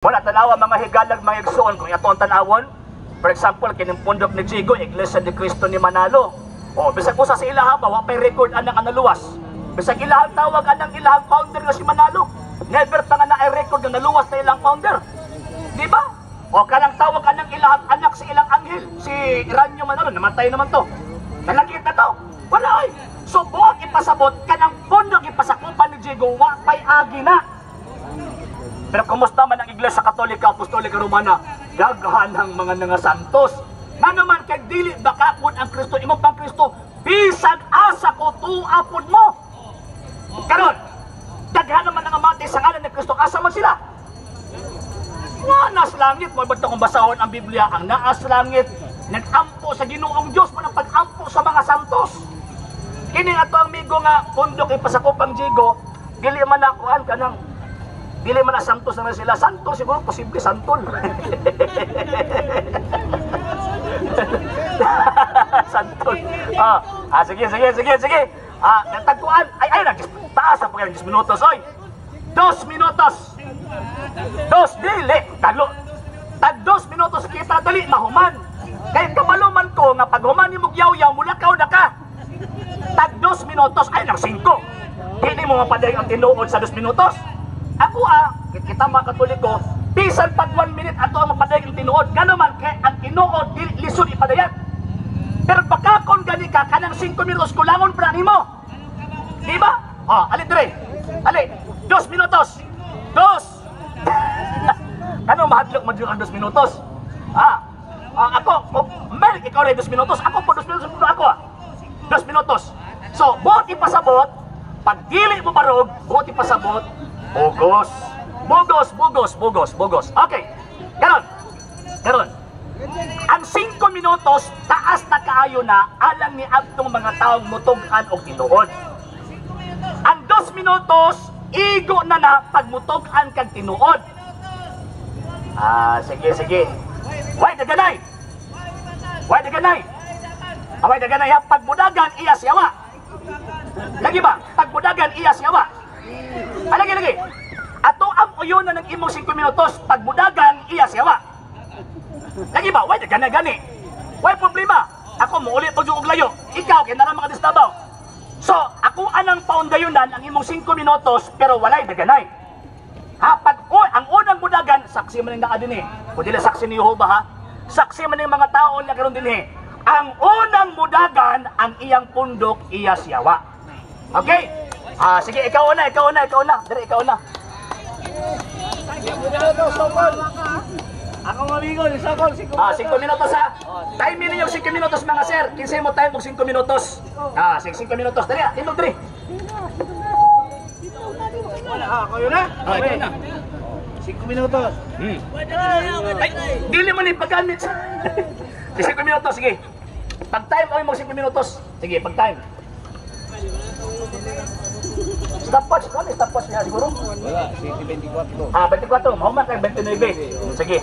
Wala tanawa, mga higalag, mga igsoon, kung ato ang tanawon. For example, kining pundok ni Jigo, Iglesia ni Cristo ni Manalo. O, bisag usa sa ilaha ba, wa pay record anang naluwas. Bisag ilahang tawag anang ilahang founder nga si Manalo. Never pa nga naay record nga naluwas na ilang founder. Di ba? O kanang tawag anang ilahang anak sa ilang anghel, si Iranyo Manalo, namatay naman to. Nalagit na to. Wala oy. So buot ipasabot kanang pundok ipasakupan ni Jigo, wa pay agi na. Pero kumusta man ang Iglesia Katolika Apostolika Romana? Daghan ang mga nangasantos. Nga naman kay dili bakakon ang Kristo, imong pang Kristo, bisag asa ko tua pud mo. Karon, daghan naman ang amate sa ngalan ni Kristo, asa man sila? Nga nas langit, mo ba't kung basahon ang Biblia, ang naas langit, nag-ampo sa Ginoong Dios mo ng pag-ampo sa mga santos. Kini ato ang migo nga pundok ipasakopang Jigo, dili man nakuan kanang dili man na santos na sila. Santol siguro, posible santol. Santol. Sige, sige, sige, sige. Natagpuan. Ay, ay, taas ang pagkain. 10 minutos, oy. 2 minutos. 2, dili. Talo. Tag 2 minutos kita, dali, mahuman. Kaya kabaluman ko, nga pag human ni Mugyaw-yaw, mulakaw na ka. Tag 2 minutos, ay, nang 5. Dili mo mapaday ang tinuod sa 2 minutos. Ako kita mga Katoliko, bisan pag 1 minute ato ang mapadayag ang tinuod. Gano man kay ang tinuod dili lisod ipadayag. Pero bakakon gani ka kanang 5 minutos kulangon pa nimo. Di ba? Oh, ali dire. Ali, 2 minutos. 2. Kano mahadlok mo ang 2 minutos? Ako, Mel, ikaw rin 2 minutos. Ako po 2 minutos po ako. 2 minutos. So, buot ipasabot, pag dili mo barog, buot ipasabot, bugos. Bugos, bugos, bugos, bugos. Okay. Karon. Karon. Ang 5 minutos, taas na kaayo na alang ni adtong mga taong mutug-an og tinuod. Ang 2 minutos, igo na na pag mutug-an kag tinuod. Sige, sige. Way daganay. Way daganay. Away daganay ha, pagmudagan iya siyawa. Lagi ba? Pagmudagan iya siyawa. Lagi, lagi. Ato ang uyon na ng imong 5 minutos, pagmudagan, iya siyawa. Lagi ba? Way, gana gani. Way problema. Ako, muulit pag yung layo. Ikaw, kaya naman mga disdabaw. So, ako anang paundayunan ang imong 5 minutos, pero walay daganay. Ha, pag ang unang mudagan, saksi man ang naa din eh. Kung dila saksi ni Jehovah ha, saksi man ang mga tao na karon din eh. Ang unang mudagan, ang iyang pundok, iya siyawa. Okay? Sige, ikaw na, ikaw na, ikaw na. Dire, ikaw na. Akong amigo, si Sokol, 5 minutos. 5 minutos ha. Time ninyo 5 minutos mga sir. Kinsay mo time og 5 minutos. 5 minutos. Dali, tindog diri. Wala, ako yun na. Ikaw na. 5 minutos. Ay, dili man ipagamit. 5 minutos, sige. Pag time oy mo 5 minutos. Sige, pag time. Stopwatch, ano stopwatch niya siguro? Wala, 7:24. 24, mahuman kay 29. Sige.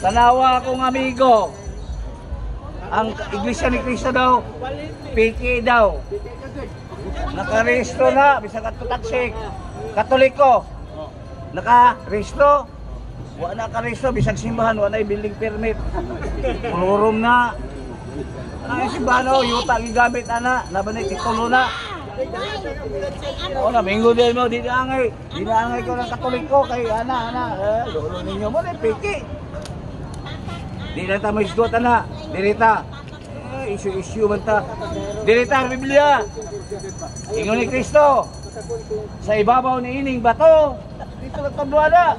Tanawa akong amigo. Ang Iglesia ni Cristo daw, piki daw. Nakarehistro na, bisag adto taksik. Katoliko. Nakarehistro. Wa na karehistro bisag simbahan, wa na building permit. Kolorum na. Ang simbahan o, yuta gigamit ana, nabanay titulo na. O na, minggo din mo, di na angay. Di na angay ko ng Katoliko, kay ana, ana, lolo ninyo mo, na piki. Di na ta maisduot ana, dirita. Issue-issue man ta. Dirita ang Biblia. Ingon ni Kristo, sa ibabaw ni ining bato, dito lang tabluan na.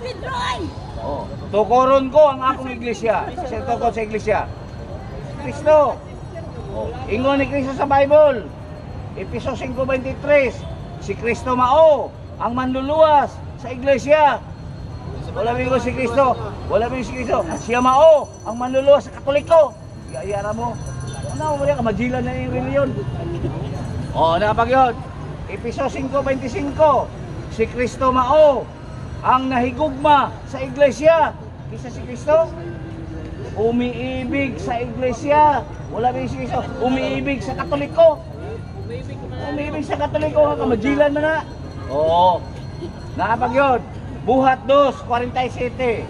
Oh, tukoron ko ang akong iglesia. Sa tukod sa iglesia. Kristo. Oh, ingon ni Kristo sa Bible. Episo 5:23, si Kristo mao ang manluluwas sa iglesia. Wala mingon si Kristo, wala mingon si Kristo. Siya mao ang manluluwas sa Katoliko. Iyara mo. Ano mo ka majilan na yung reliyon. Oh, nakapagyon. Episo 5:25, si Kristo mao ang nahigugma sa iglesia. Kisa si Kristo umiibig sa iglesia. Wala mingon si Kristo umiibig sa Katoliko. Umiibig sa Katoliko, nga kamajilan man na. Oo. Nakapag yun. Buhat 2:47.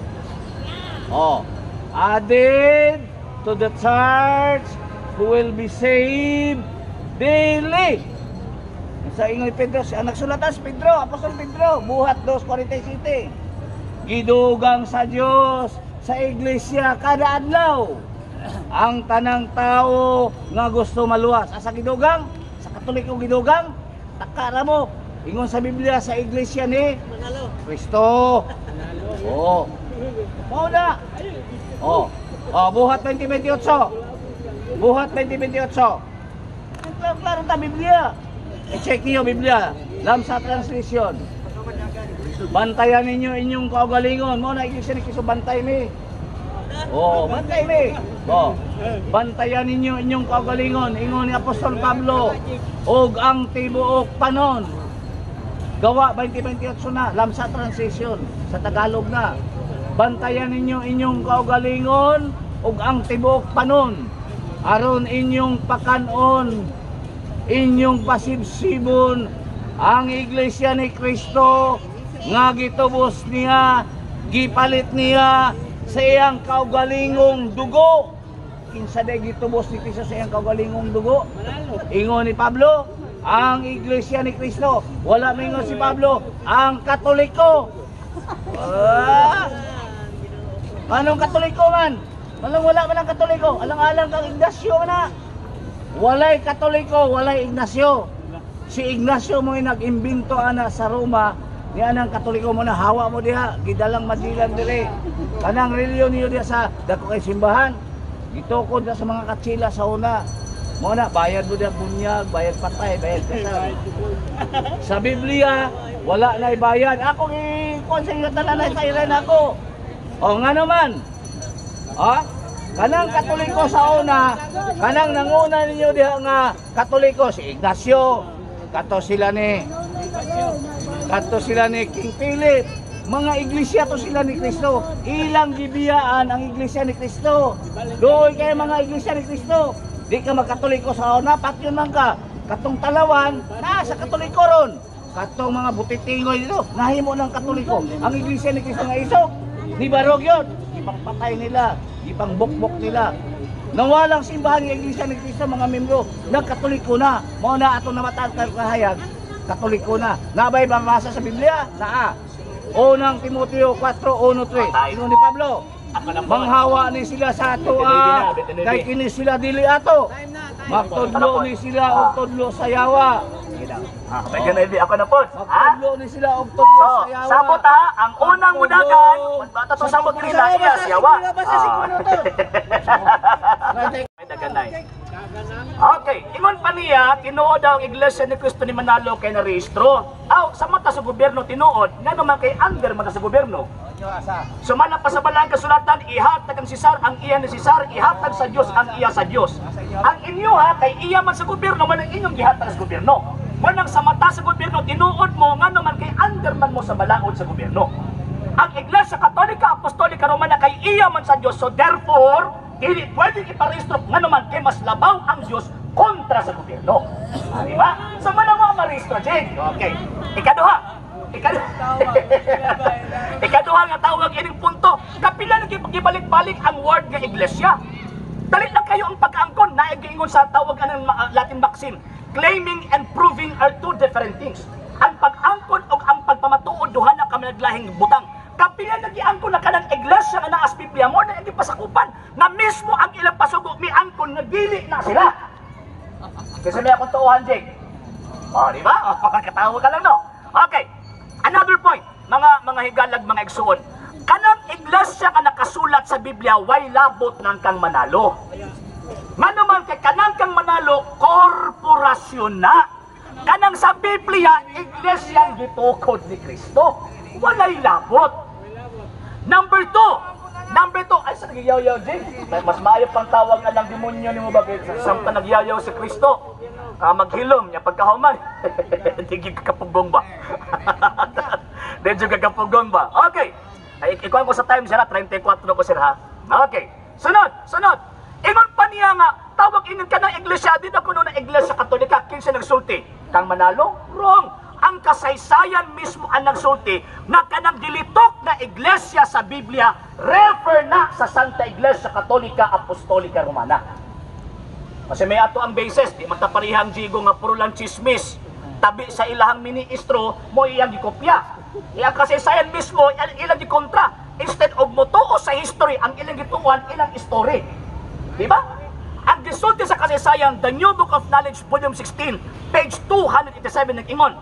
Oh, added to the church who will be saved daily. Sa ingon ni Pedro, si anak sulatan si Pedro, Apostol Pedro, Buhat 2:47. Gidugang sa Dios sa iglesia kada adlaw ang tanang tao nga gusto maluwas. Asa gidugang? Sa Katoliko gidugang? Taka ra mo. Ingon sa Biblia, sa iglesia ni Kristo. Oh. Mao na. Oh. Oh, Buhat 20:28. Buhat 20:28. Klaro, klaro ta Biblia. I-check niyo Biblia. Lamsa Translation. Bantayan ninyo inyong kaugalingon. Mo na iglesia ni Kristo, bantay mi. Oh, bantay mi. Oh. Bantayan ninyo inyong kaugalingon. Ingon ni Apostol Pablo, og ang tibuok panon. Gawa 20:28 na, Lamsa Translation sa Tagalog na. Bantayan ninyo inyong kaugalingon ug ang tibuok panon aron inyong pakanon, inyong pasibsibon ang iglesia ni Kristo nga gitubos niya, gipalit niya sa iyang kaugalingong dugo. Kinsa day gitubos ni Kristo sa iyang kaugalingong dugo? Ingon ni Pablo, ang iglesia ni Kristo. Wala mingon si Pablo, ang Katoliko. Ah! Anong Katoliko man? Walang wala man ang Katoliko. Alang-alang kang Ignacio na. Walay Katoliko, walay Ignacio. Si Ignacio mo nag-imbento ana sa Roma ni anang Katoliko mo na hawa mo diha, gidalang Magellan dire. Kanang reliyon niyo diha sa dako kay simbahan. Gitukod na sa mga katsila sa una. Mo na bayad mo diha bunyag, bayad patay, bayad kasal. Sa Biblia, wala na ibayad. Ako i-kuan sa inyo tanan sa ilan ako. O nga naman. Ha? Kanang Katoliko sa una, kanang nanguna ninyo diha nga Katoliko si Ignacio, kato sila ni King Philip. Mga iglesia to sila ni Kristo. Ilang gibiyaan ang iglesia ni Kristo. Doon kay mga iglesia ni Kristo. Di ka magkatoliko sa una, patyon man ka. Katong Talawan, na sa Katoliko ron. Katong mga butitingoy dito, nahimo ng Katoliko. Ang iglesia ni Kristo nga isog, di barog yun. Ipangpatay nila, ipangbukbok nila. Nawalang simbahan ng iglesia ni Kristo, mga membro, nagkatoliko na. Mao na atong namataan kahayag, Katoliko na. Nabay babasa sa Biblia? Naa. Unang Timoteo 4:1-3. Ingon ni Pablo, manghawa ni sila sa atoa, kay kini sila dili ato. Magtudlo ni sila og tudlo sa yawa. Sige lang. Ah, medyo na ako na po. Ha? Magtudlo ni sila og tudlo So, sa yawa. Sabot ha, ang unang mudagan, bata to sabot nila iya siyawa. Basta 5 minuto. May daganay. Okay, ingon pa niya, tinuod daw ang iglesia ni Cristo ni Manalo kay narehistro. Aw, sa mata sa gobyerno tinuod, nga naman kay under mata sa gobyerno. Sumala pa sa balang kasulatan, ihatag ang Cesar ang iya ni Cesar, ihatag sa Dios ang iya sa Dios. Ang inyo ha, kay iya man sa gobyerno, man ang inyong gihatag sa gobyerno. Manang sa mata sa gobyerno, tinuod mo, nga naman kay under man mo sa balaod sa gobyerno. Ang Iglesia Katolika Apostolika Romana kay iya man sa Dios, so therefore, dili pwedeng iparehistro nga naman kay mas labaw ang Dios kontra sa gobyerno. Ah, di ba? So manang mo ang marehistro, Jake. Okay. Ikaduha. Ikaduha. Ikaduha nga tawag ining punto. Kapila na gibalik-balik ang word nga iglesia. Dali lang kayo ang pag-angkon na giingon sa tawag anang Latin maxim. Claiming and proving are two different things. Ang pag-angkon o ang pagpamatuod, duha na kami naglahing butang. Kapila nagiangkon na kanang iglesia nga naa sa Biblia mo na gipasakupan na mismo ang ilang pasugo miangkon nga dili na sila. Kasi may akong tuuhan, Jake. Oh, di ba? Katawa ka lang, no? Okay. Another point, mga higalag, mga igsuon. Kanang iglesia nga nakasulat sa Biblia, way labot ng kang Manalo. Ngano man kay kanang kang Manalo, korporasyon na. Kanang sa Biblia, iglesia ang gitukod ni Kristo. Walay labot. Number two, number two, ay sa nagyayaw, Jake. Mas maayo pang tawag na lang demonyo nimo ba kay samtang nagyayaw si Kristo. Ah, maghilom niya pagkahuman. Di gyud ka kapugong ba? Di gyud ka kapugong ba? Okay. Ay, ikuha ko sa time, sir, ha? 34 ko, sir, ha. Okay. Sunod, sunod. Ingon pa niya nga tawag inin ka ng iglesia, di na kuno ng Iglesia Katolika, kinsa nagsulti? Kang Manalo? Wrong. Ang Ang kasaysayan mismo ang nagsulti nga kanang gilitok na iglesia sa Biblia refer na sa Santa Iglesia Katolika Apostolika Romana. Kasi may ato ang basis, di mataparihang Jigo nga puro lang chismis. Tabi sa ilahang ministro mo iyang gikopya. Iyang kasaysayan mismo ilang gikontra. Instead of motuo sa history, ang ilang gituan ilang story. Di ba? Ang gisulti sa kasaysayan, The New Book of Knowledge, Volume 16, page 287, nag-ingon,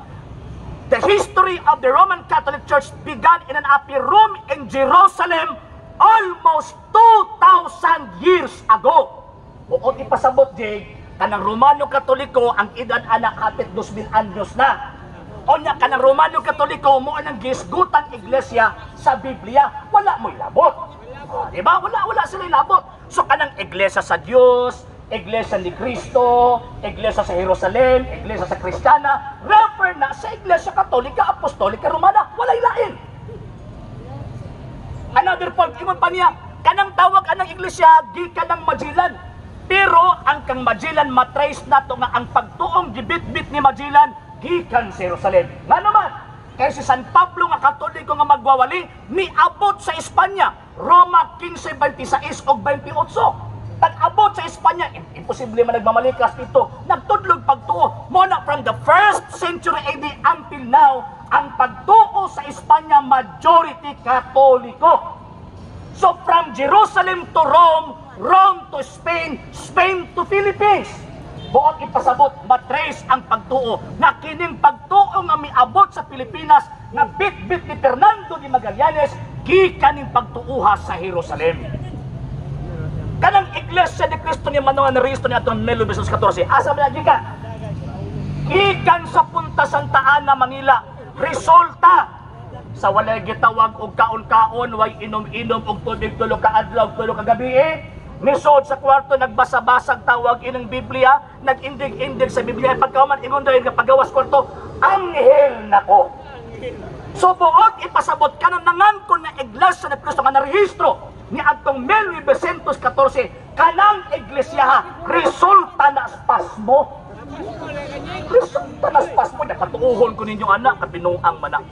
"The history of the Roman Catholic Church began in an upper room in Jerusalem almost 2,000 years ago." Buot ipasabot, Jay, kanang Romano Katoliko, ang edad anak hapit 2,000 anyos na. Onya, kanang Romano Katoliko, mo ang gisgutang iglesia sa Biblia, wala mo'y labot. Ah, di ba? Wala, wala sila labot. So kanang iglesia sa Dios, iglesia ni Kristo, iglesia sa Jerusalem, iglesia sa Kristiyana, refer na sa Iglesia Katolika Apostolika Romana, walay lain. Another point, ingon pa niya, kanang tawag anang iglesia gikan ng Magellan. Pero ang kang Magellan, matrace nato nga ang pagtuong gibitbit ni Magellan gikan sa Jerusalem. Nga naman, kay si San Pablo nga Katoliko nga magwawali niabot sa Espanya, Roma 15:26 ug 28. Pag-abot sa Espanya, imposible man nagmamalikas dito. Nagtudlog pagtuo. Mo na from the first century AD until now, ang pagtuo sa Espanya majority Katoliko. So from Jerusalem to Rome, Rome to Spain, Spain to Philippines. Buot ipasabot, matrace ang pagtuo nga kining pagtuo nga miabot sa Pilipinas nga bit-bit ni Fernando de Magallanes gikan ning pagtuuha sa Jerusalem. Kanang Iglesia ni Cristo ni Manungan na rehistro ni atong 1914, asa man gikan? Gikan sa Punta Santa Ana, Manila. Resulta sa walay gitawag og kaon-kaon, way inom-inom og tubig 3 ka adlaw, 3 ka gabi eh. Nisod sa kwarto, nagbasa-basag tawag inang Biblia, nag-indig-indig sa Biblia, pagkauman ingon dahil nga pagawas kwarto, anghel nako. So buot ipasabot ka ng nangangkon na Iglesia ni Cristo nga narehistro ni atong 1914, kanang iglesia resulta na spasmo. Resulta na spasmo, nakatuuhon ko ninyo anak, kabinuang manak.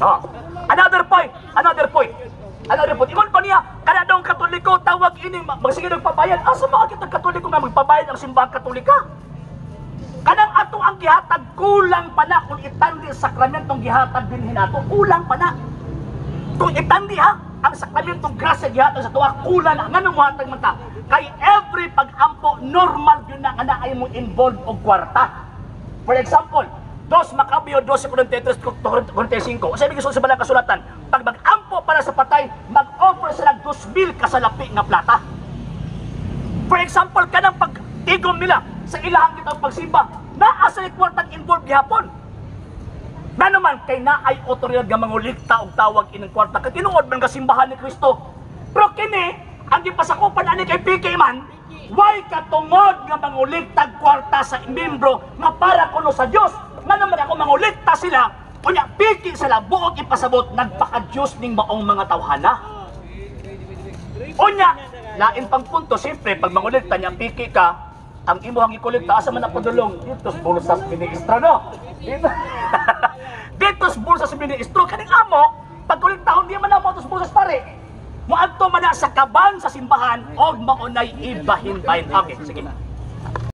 Ah. Another point, another point. Another point. Ingon pa niya, kana daw ang Katoliko, tawag ini, magsige nagpabayad. Asa makakita Katoliko nga magpabayad ang simbahang Katolika? Kanang ato ang gihatag, kulang pa na kung itandi sakramentong gihatag din hinato, kulang pa na. Kung itandi ha, ang sakramentong grasya gihatag sa tuwa, kulang na. Nganong muhatag man ta? Kay every pag-ampo, normal yun na nga na ay mo involved og kwarta. For example, 2 Macabeo 12:43-45. Sa ibig sa balang kasulatan, pag mag-ampo para sa patay, mag-offer sila 2,000 kasalapi nga plata. For example, kanang pag-igom nila sa ilahang kitang pagsimba, naa sa kwartang involved gihapon. Na naman, kay naay otoridad nga mangulikta og tawag ining kwarta. Kay tinuod man nga simbahan ni Kristo. Pero kini, ang gipasakupan ani kay PK man, way katungod nga manguliktag kwarta sa membro nga para kuno sa Dios. Nga naman ako mangulikta sila, unya piki sila, buot ipasabot, nagpaka-Diyos ning maong mga tawhana. Unya, lain pang punto, siyempre, pag mangulikta niya, piki ka, ang imuhang ikolekta, asa man ang padulong? Dito sa bulsa sa ministro, no? Dito, dito sa bulsa sa ministro, kaning amo, pag kolektahon, di man amo sa bulsa pare. Moadto man na sa kaban sa simbahan, og maunay ibahin-bahin. Okay, sige.